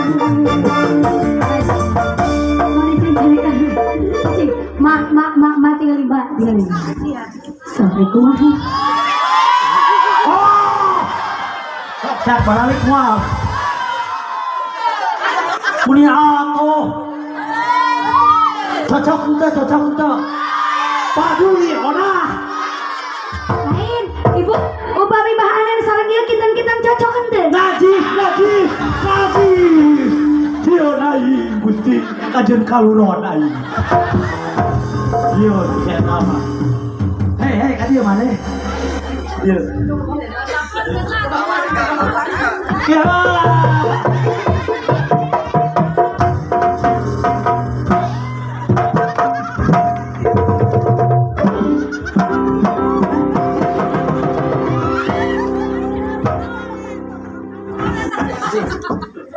Mana ceng-cengekan. Cing, ma ma ma ma tinggal lima, tinggal lima. Sampai kumaha? Oh! Sok sak balik moal. Muni atuh. Cocok henteu, cocok henteu. Paduli onah. Lain, ibu, upami bahanan sareng ieu kinten-kinten cocok henteu? Najis, najis, najis. Sieun aing Gusti, kajeun kaluron aing. Sieun si eta mah. Hei, hei, ka dieu maneh. Dieu. Ya.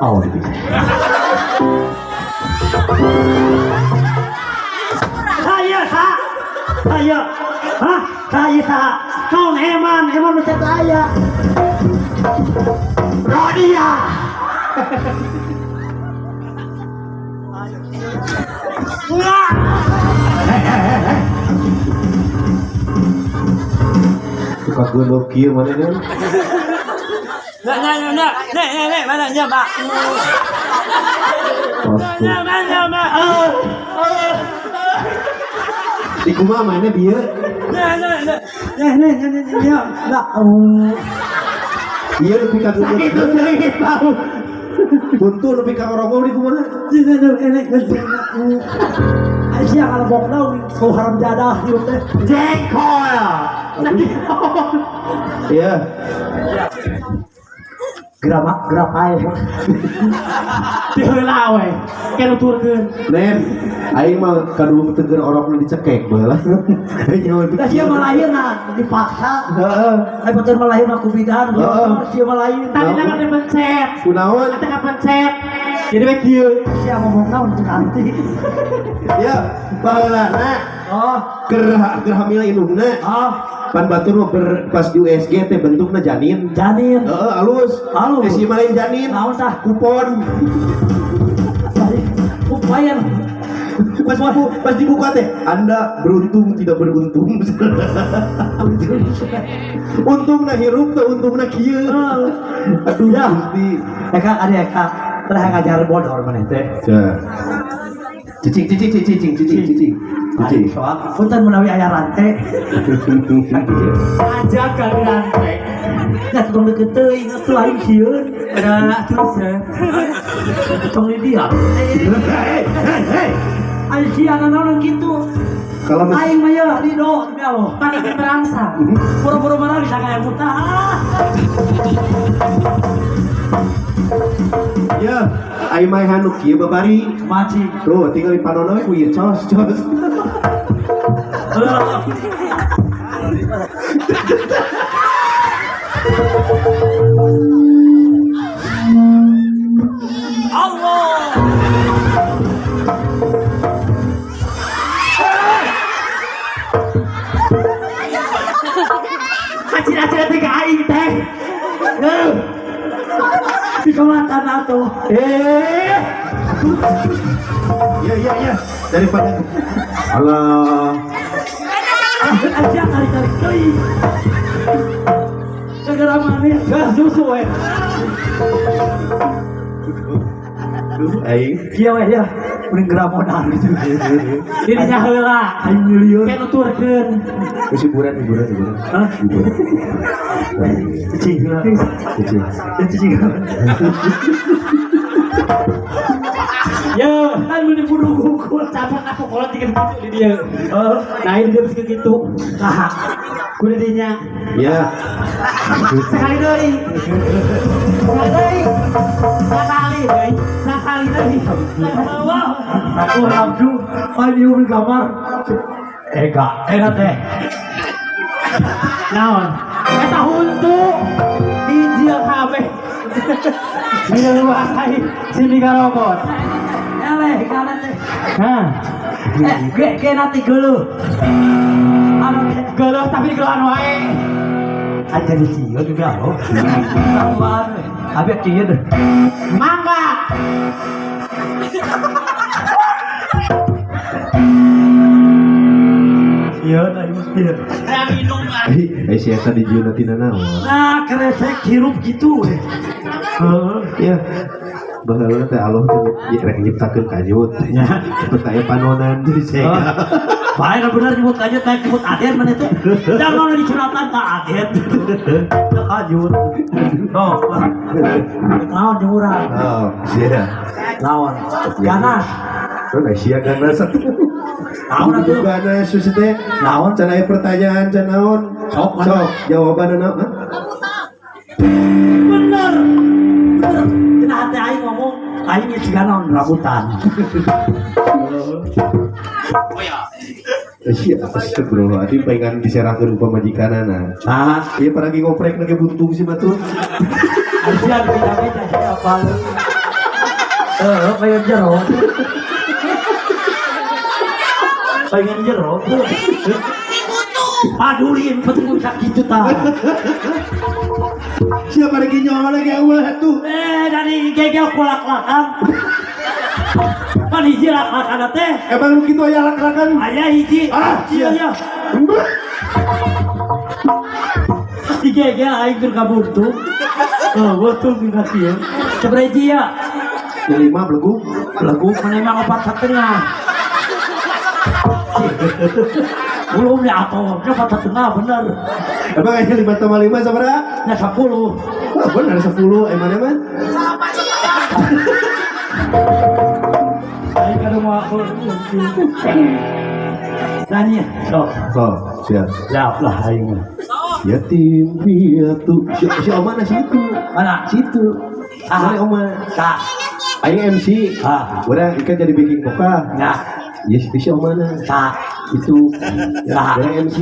Oh, ini. Saya sa, saya, hah, saya sa, kau eman, eman macam saya. Rodia. Enggak. Suka geuleuh kieu maneh nya. Nah, nah, nah, nah, nah, nah, nah, mana nya, Pak? Nah, mana, Pak? Di kumaha maneh bieu? Nah, nah, nah, nah, nah, nah, nah, nah, nah, oh. Ieu nepi ka Sakit tuh sedikit bau. Buntu nepi ka rongong di kumaha? Aisyah kalau bok daun, kau haram jadah hidup teh. Jengkol. Iya. Gerama gerapai. Diheula we. Ke nuturkeun. Nen, aing mah kadu teger orokna dicekek baheula. Nyawa Da sia mah lahirna dipaksa. Heeh. Ai batur mah lahirna ku bidan, Heeh. sia mah lain. Tadi kan dipencet. Kunaon? Kata kepencet. Jadi we kieu. Sia ngomong naon cek anti. Ya, baheulana Oh, keur keur hamil indungna. oh, Pan batur mah pas di USG teh bentukna janin. Janin. Heeh, alus. Alus. Eh, si mah lain janin. Naon tah? Kupon. Upayan. Pas dibuka teh, Anda beruntung tidak beruntung. Untungna hirup teh untungna kieu. Aduh, Ya. Gusti. Eka ada Eka. Terus ngajar bodor maneh teh. Cicing, cicing, cicing, cicing, cicing, cicing. Cicing. Soal punten menawi aya rantai. Aja kali rantai. Ya tong deket teuing atuh aing sieun. Ada terus ya. Tong di dia. Hei, hei, hei. Aing sia nanaon kitu. Kalau Aing mah ye ridho demi Allah. Panik merangsang. Boro-boro marah bisa kayak buta. Ah. Ya, aing mah anu kieu babari. Maci. Tuh, tinggal di panono we ku ieu cos, cos. Allah. Acil-acil teh ka aing teh. Heuh. Dikelatan atuh. Eh. Ya, ya, ya. Daripada alah. Aja tarik-tarik deui. Gara-gara maneh gas susu we. Duh, aing. Kieu we ya. Mending geramodal gitu. Ini nya heula. Aing nyelieur. Ke nuturkeun. Terus hiburan, hiburan, hiburan. Hah? Hiburan. Cicing heula. Cicing. Cicing. Yo, Kan mending bunuh gungkul. cabut aku kolot dikit gitu di dia. Heeh. Nah, ini dia bisa gitu. Nah, Kudu dinya. Ya. Sekali deui. Sekali deui. Sekali deui. Sekali deui. Allah. Aku ramju, aing ieu di kamar. Ega, enak teh. Naon? Eta huntu. Dijil kabeh. Diluasai si Migarobot. Eleh, kana teh. Hah. Eh, ge ge nanti geuleuh. Anu teh Geuleuh tapi digeluhan wae. aja di sieun juga loh. Sabar. Abi kieu deh. Mangga. Iya, tadi mesti. Eh, si eta dijieunna tina naon? Nah, kresek hirup gitu. Heeh. Ya. Baheula teh Allah teh rek nyiptakeun kanyut. Ya. Cepet aya panonan jadi saya. Bae lah bener nyebut kanyut, naik nyebut aden mana teh. Jangan di curhatan tak aden. Ya kanyut. Oh, naon jeung urang? Oh, sia. Naon? Ganas. Nah, sia ganas atuh. Naon atuh? Ganas sus teh. Naon? Can aya pertanyaan can naon? Sok, Sok, jawabanna naon? Hah? Bener. Bener. Kena hati aing ngomong, aing geus siga naon rambutan. Eh, sia astagfirullahaladzim pengen diserahkeun ku pamajikanana. Nah, Ieu paragi ngoprek lagi buntung sih batur. Asia beda-beda siapa lu? Eh, pengen jero. Pengen jero. Padulin penting sakitu tah. Siapa lagi nyawa lagi eueuh atuh. Eh, dari gegel kulak-lakan. Pan hiji lak-lakan teh. Emang lu kitu aya lak-lakan? Aya hiji. Ah, iya iya. Digegel aing keur kabuntu. Oh, buntung di kieu. Sabaraha hiji ya? Yang lima belegu. Lagu mana emang 4,5. Belum ya atau 4,5 bener. Emang aya 5 tambah 5 sabaraha? Nah 10. Wah, bener 10 emang emang. Aing kada mau aku. Nanya, sok. Sok, siap. Siap lah aing mah. Yatim piatu. Si, si Oma na situ. Mana? Situ. Ah. Mana Oma? Sa. Aing MC. Ah. Udah ikan jadi bikin vokal. Ya. Ya situ si Oma na. Sa. Itu. Sa. Udah MC.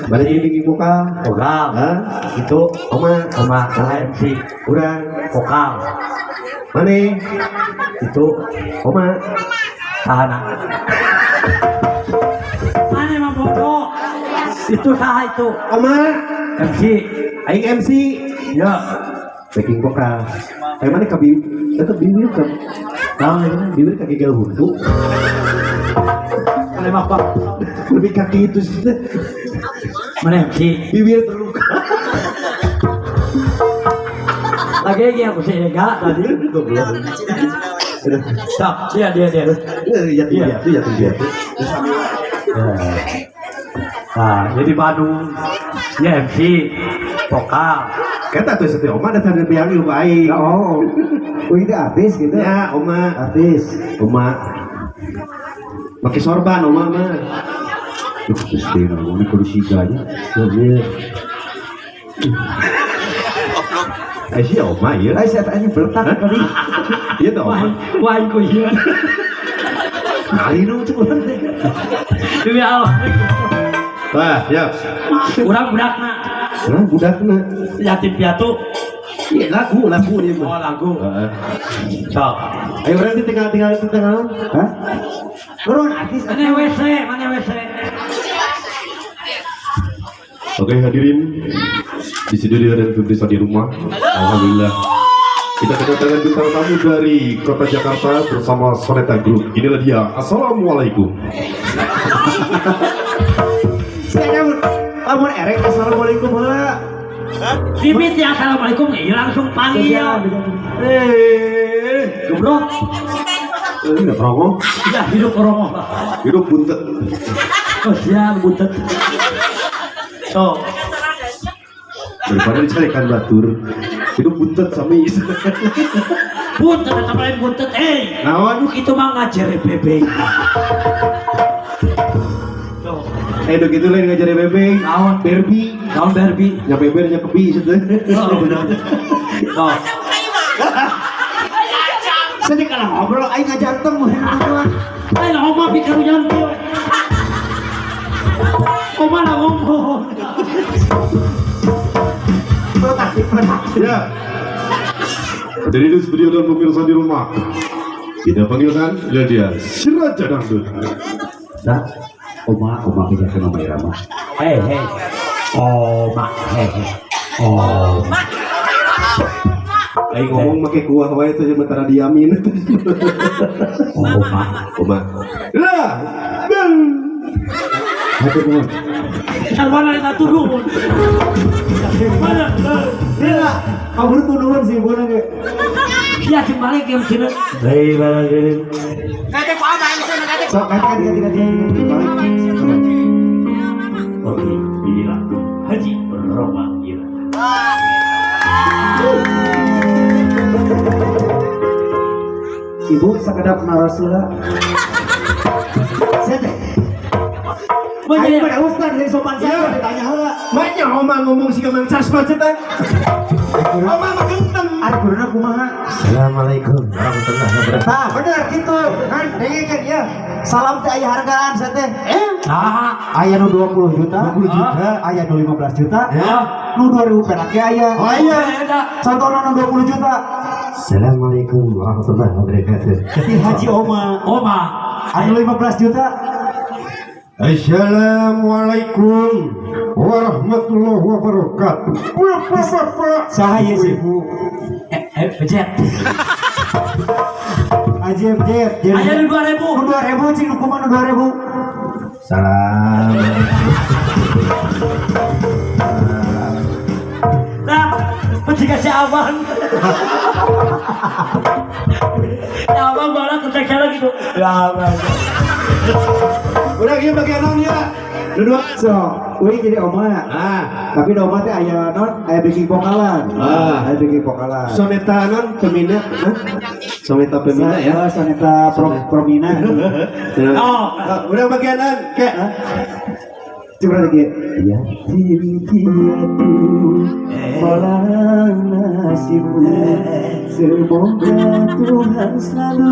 Mana jadi bikin vokal. Vokal. Hah? Itu Oma. Oma salah MC. Urang. Vokal. Mana? Itu Oma. sahana. Mana emang bodoh? Itu saha itu? Oma. MC. Aing MC. Ya. Backing vokal. Eh mana ka bibir? Eta bibir ka. Naon itu? Bibir ka gegel huntu. Lima pak. Lebih kaki itu sih. Mana MC? Bibir terluka. Lagi lagi aku sih enggak tadi. Goblok. Udah. Stop. Dia dia dia. Yatim piatu, yatim piatu. Nah, jadi Bandung ya MC vokal. Kata tuh satu Oma datang dari biang ilmu aing. Oh, oh itu artis gitu. Ya, Oma. Artis. Oma. Pakai sorban Oma mah. Duh, Gusti, ini kudu siganya. Iya. Eh, si Oma ieu. Eh, saya tanya beletak kali. Iya tuh Wah, Oma. wah iku ieu. Kali nu cek urang teh. Demi Allah. Wah, siap. Urang budakna Nah, budakna. yatim piatu. Iya, lagu, lagu ieu Oh, mah. lagu. Heeh. Sok. Ayo urang tinggal tinggal tinggal. Hah? Turun artis. Mana WC? Mana WC? Oke hadirin di studio dan pemirsa di rumah, alhamdulillah kita kedatangan bintang tamu dari kota Jakarta bersama Soneta Group. Inilah dia. Assalamualaikum. Saya kamu, kamu erek. Assalamualaikum heula. Bibit ya assalamualaikum, iya langsung panggil. Eh, goblok. Ini nggak kerongo, Ya hidup oromo. hidup buntet. Oh, siap buntet. So, Daripada dicarikan batur, hidup buntet sami. buntet atau lain buntet, eh. Naon? Itu mah ngajar bebek. So, Eh udah gitu lain ngajarin bebek. Naon? Barbie. naon Barbie? Nya beber nya kebi situ. Oh, bener. So, Saya kalah ngobrol, aing ngajanteng eh oma pikir nyantu. Oma lah ngomong. Protaktif, protaktif. Ya. Jadi di studio dan pemirsa di rumah, kita panggilkan ya dia si Raja Dangdut. Nah, Oma, Oma kejakan Oma Irama. Hei, hei. Oma, hei, hei. Oma. Aing ngomong make kuah wae teh sementara diamin. Oma. Oma. Lah. Bang. Hatur nuhun. Salwana eta turun. Mana? Iya, kabur tuh nuhun sih ibuna ge. Iya cing balik yang sini. Hei balik. Sok ganti ganti ganti ganti. Balik. Oke, inilah Haji Roma Irama. Ibu sakedap naros heula. Saya teh. Aing pada ustad jadi sopan saya ditanya heula. Banyak oma ngomong sih ke Mang Sasma teh. Oma mah kentem. Ari guruna kumaha? Assalamualaikum warahmatullahi wabarakatuh. Tah, bener gitu. Kan dengekeun ya. Salam teh aya hargaan saya teh. Nah, Aya nu 20 juta, 20 juta. Aya nu 15 juta, ya. Nu 2000 perak ge aya. Oh iya. Beda. Contohna nu 20 juta, Assalamualaikum warahmatullahi wabarakatuh. si Haji Oma. Oma. Anu 15 juta, Assalamualaikum warahmatullahi wabarakatuh. Bapak-bapak, saha ieu sih? ibu. Bejet. Haji MJ. Jadi Aya nu 2000. nu 2000 cing nu kumaha nu 2000? Salam. Nah, penjaga si abang. Si abang malah kerja cara gitu. Ya, abang. Udah gini bagian non ya. Dua. So, uing jadi Oma. Ah, Tapi da Oma teh aya non, aya backing vokalan. Ah. Aya backing vokalan. Soneta non pemina. Hah? Soneta pemina ya. Oh, Soneta Promina. Oh. Ah, udah bagian non kayak Coba lagi. Yatim piatu malang nasibmu, semoga Tuhan selalu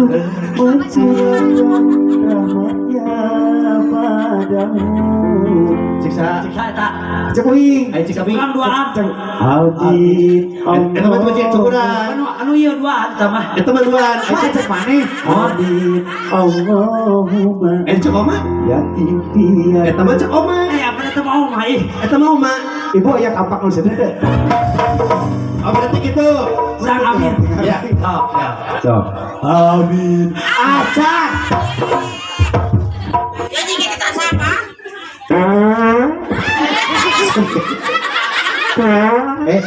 mencurahkan rahmatnya padamu. Siksa. Siksa eta. Cek uing. Ayo cik kami. Kurang duaan. Amin. Eta mah cuma cek cukuran. Anu anu ieu duaan eta mah. Eta mah duaan. Wah, cek maneh. Amin. Allahumma Eh cek oma. yatim piatu. Eta mah cek oma. Eh, apa eta mau mah ih. Eta mah oma. Ibu aya kampak nu sedih teh. Oh berarti gitu. Urang amin. Ya. Oh, ya. Sok. Amin. Acan. Eh.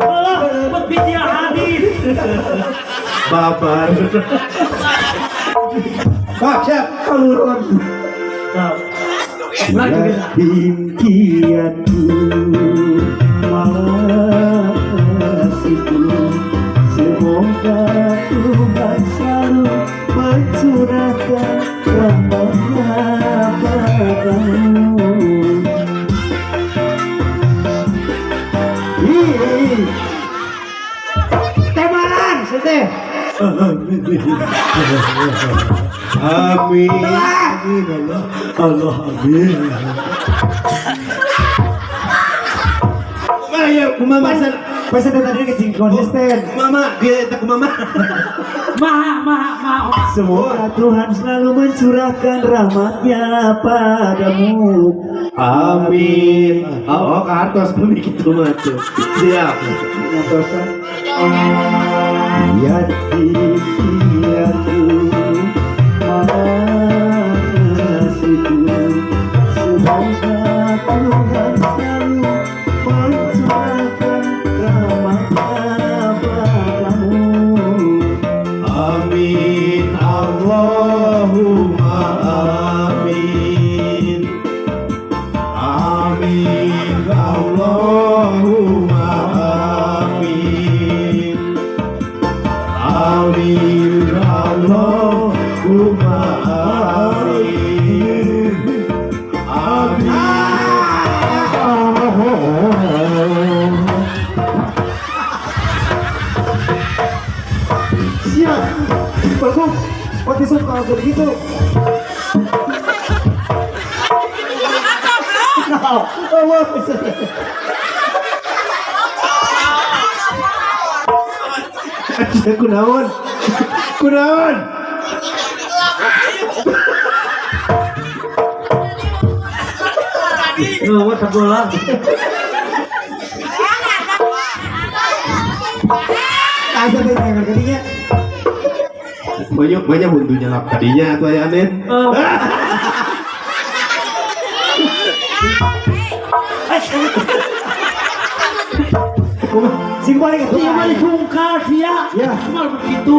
Allah, berpikir hadis. Babar. Pak, siap. Kalurun. Urang juga. Yatim piatu malang nasibmu, semoga Tuhan selalu mencurahkan rahmatnya padamu. Ih, temalan, seteh. Amin. Amin Allah, Allah amin. Kumaha ya, kumaha masa Pas itu tadi kecil konsisten. Mama, dia eta kumaha. Maha maha maha. Semoga Tuhan selalu mencurahkan rahmatnya padamu. Amin. Oh, kartos begitu mah tuh. Siap. Ngantosan. Yatim piatu malang nasibmu, semoga Tuhan selalu mencurahkan rahmatnya padamu. Amin. Allahumma amin. Amin. Allahumma amin. Amin. Allahumma amin. Amin. Siap. Bagus. Kok disuruh kalau begitu? Allah bisa. Kunaon? Kunaon? Eueuh sebelah. Asa teh jangan kadinya. Banyak banyak huntunya lap kadinya atuh aya aneh. Sing balik atuh. Iya mah dicungkal sia. Ya. Cuma begitu.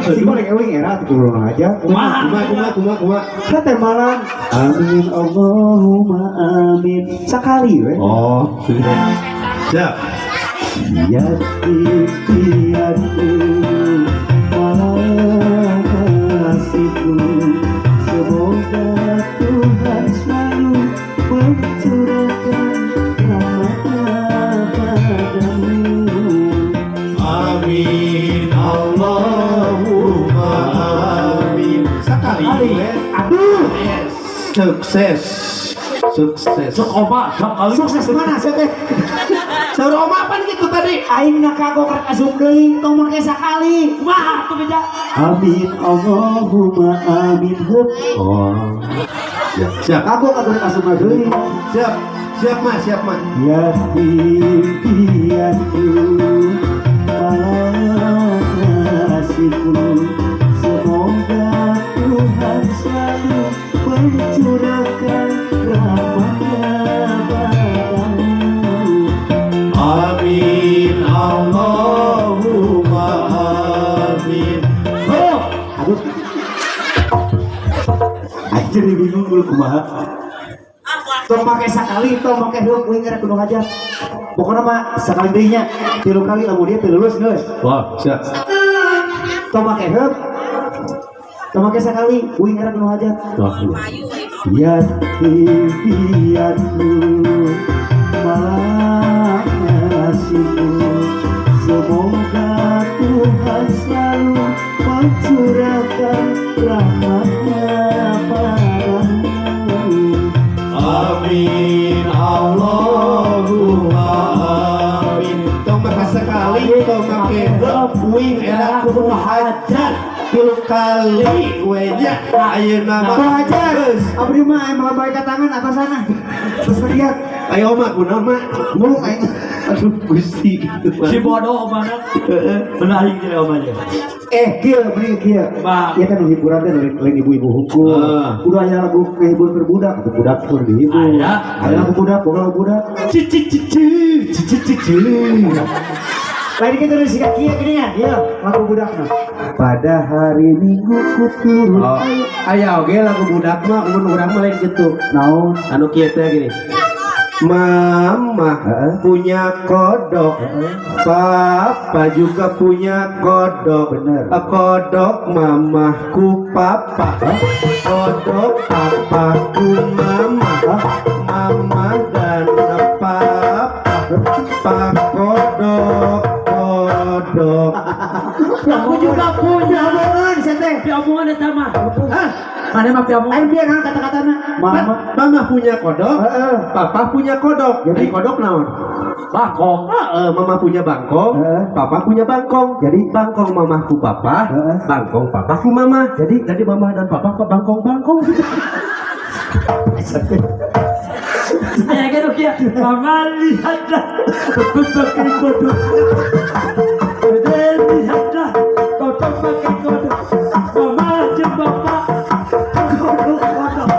Sing balik euing era atuh kudu aja. Kumaha? Kumaha kumaha kumaha kumaha. Kata malam. Amin Allahumma amin. Sekali we. Oh, siap. Yatim piatu kasihku, semoga Tuhan selalu mencurahkan rahmatnya padamu. Amin Allahumma amin. Sekali. Aduh, Yes. Sukses. Sukses. Sok oma sok kali. sukses mana saya teh? Saur oma apa gitu tadi? Aing ngakagok rek asup deui, tong make sakali. Kumaha tuh beja? Amin Allahumma amin. Hup. Oh. Siap. Siap. Kagok atuh rek asup deui. Siap. Siap, Mas. Siap, Mas. Yatim piatu kasihku, semoga Tuhan selalu mencurahkan rahmatnya padamu. Amin Allahumma amin. Oh, Aduh, anjir bingung gue kumaha. Tong make sakali, tong make heuk uing era kudu hajat. Pokoknya mah sakali deui nya, 3 kali lamun dia teu lulus geus. Wah, siap. Tong make heuk. Tong make sakali uing era kudu hajat. Wah, iya. Yatim piatu kasihku, semoga Tuhan selalu mencurahkan rahmatnya padamu. Amin Allahumma amin. Tong make sekali, tong make heuk uing era kudu hajat. 3 kali we nya ayeuna mah. Kudu hajat. Abdi mah aya melambaikan tangan atas sana. Terus teriak, Ayo oma kunaon mak? mulung aing. Aduh Gusti. Si bodoh omana. Benar aing teh omana. Kieu mending kieu. Bah. Ieu kan hiburan teh lain ibu-ibu hukum. Ah. Udah aya lagu ngehibur keur budak, atuh budak keur dihibur. Aya. Aya lagu budak, boga lagu budak. Cici cici cici cici. Lain kitu dari siga kieu gini ya. Ieu lagu budak mah. Pada hari Minggu ku turun. Oh, aya oge lagu budak mah mun urang mah lain kitu. Naon? Anu kieu teh gini. Mama Heeh. punya kodok, papa juga punya kodok. Bener. Kodok mamahku papa, kodok papaku mama, mama dan papa, pak kodok kodok. Aku juga punya. Omongan sia teh. Piomongan eta mah. Hah? Mana mah piomongan? Aing biar naon kata-katana. Mama. Mama punya kodok, Heeh. papa punya kodok. Jadi? Jadi kodok naon? Bangkong. Heeh, mama punya bangkong, Heeh. papa punya bangkong. Jadi? Bangkong mamahku papa, Heeh. bangkong papaku mama. Jadi? Jadi mama dan papa kok bangkong-bangkong. Aya ge nu kieu. Mama lihatlah kodok pakai kodok. Dede lihatlah kodok pakai kodok. Mama jeung bapak kodok kodok.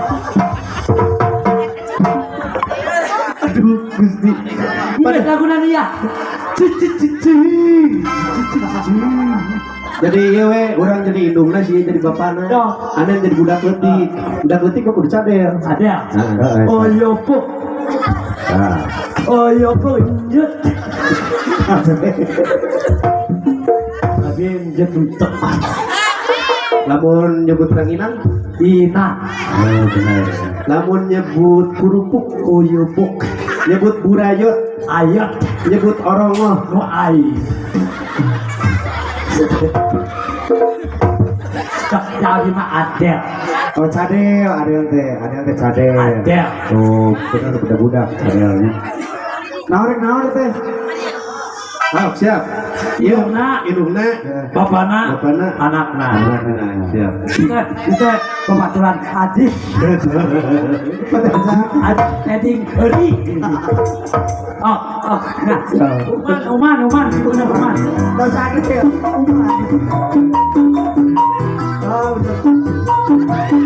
Aduh, Gusti. Pada lagu ya. Cici cici. Cici cici. Jadi ieu we urang jadi indungna sih jadi bapana. Ya. Anen jadi budak leutik. Budak leutik mah kudu cadel. Ada. Nah. Oh yo pok. Ah. Oh yo pok. Nyet. Abi nyet utek. Lamun nyebut ranginang, Ina. Oh, bener. lamun nyebut kerupuk, Oyobok. nyebut burayot, Ayat. nyebut orongoh. No ai. Cek jadi mah adel. Oh cadel, adel teh cadel. Adel. Oh, bener budak-budak cadelnya. Naon rek naon teh? Ah, siap. Iya, Indungna. indungna, Bapana, Bapana. anakna. Anakna, siap. Itu pematuran hadis. Editing heri. Oh, oh, nah. Uman, uman, uman, uman, uman. Tahu sakit ya. Oh, betul.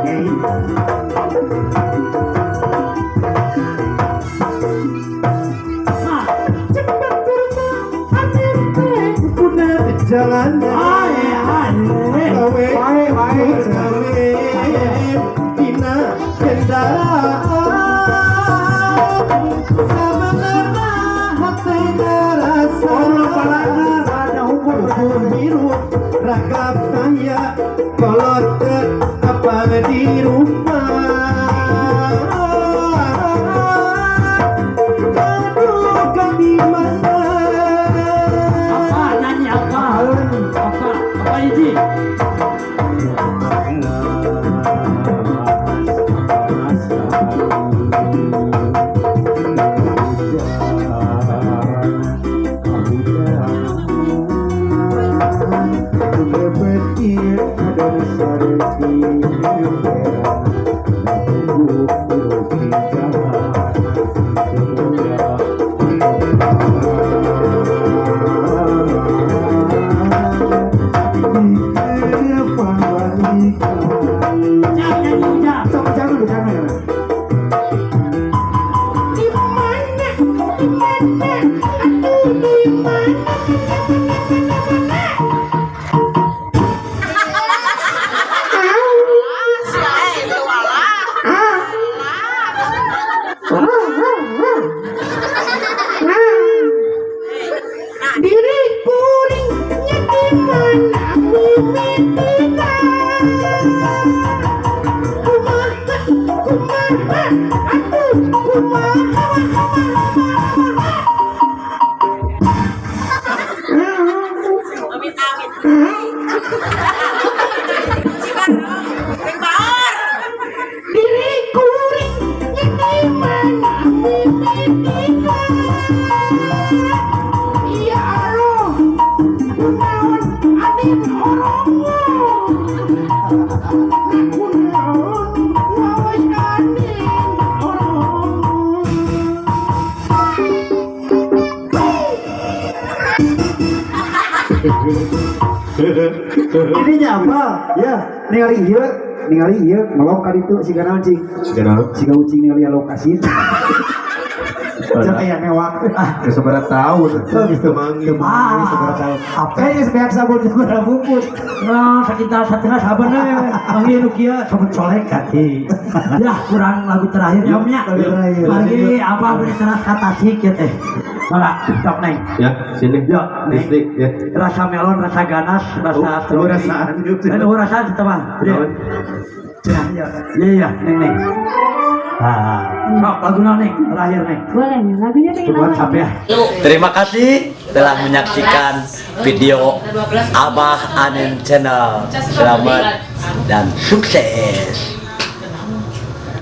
Eh. Nah, Cepat turun jalan. Aye, aye. Gawe, Wae, wae. gawe, dina kendaraan. Sabenerna hate ngarasa. Oh, palana, ada hukum. Hukum hirup ragap kaya kolot teu apa di rumah. Gaduh di mana? Apa nyanyi apa? Apa? Apa ini? Ujang, nyanyi ujang. Sok jangan dulu, jangan ya. Di mana? Di mana? Aduh, di mana? Di mana? Diri kuringnya di mana? Mimitina. Kumaha, kumaha, aduh, kumaha, kumaha. Amit-amit. Ring baur. Diri kuringnya di mana? Mimitina. Ya Allah, kunaon adin oromo. Kunaon wawas adin oromo. Ini apa? Ya, ningali ieu, ningali ieu melok ka ditu siga naon cing? Siga naon? Siga ucing ningali lokasi. Jangan aya mewah. Ah, seberapa tahun? Oh gitu. Temangi. Ah, seberapa tahun. Apa yang sebanyak sabun seberapa bungkus? Nah, sekitar setengah saben we. Manggil nu kieu sabun colek ganti. Ya, kurang lagu terakhir ya, Om nya. Lagu terakhir. Mari apa beri teras kata sikit eh. Mala, sok neng. Ya, sini. Ya, neng. Listrik ya. Rasa melon, rasa ganas, rasa Oh, strawberry. rasaan. Eh, rasaan itu mah. Ya, ya, ya, ya, neng neng. Nah, sok lagu naon neng terakhir neng. Boleh nih, lagunya pengen Buat apa? siapa ya? Terima kasih telah menyaksikan video Abah Anin Channel. Selamat dan sukses.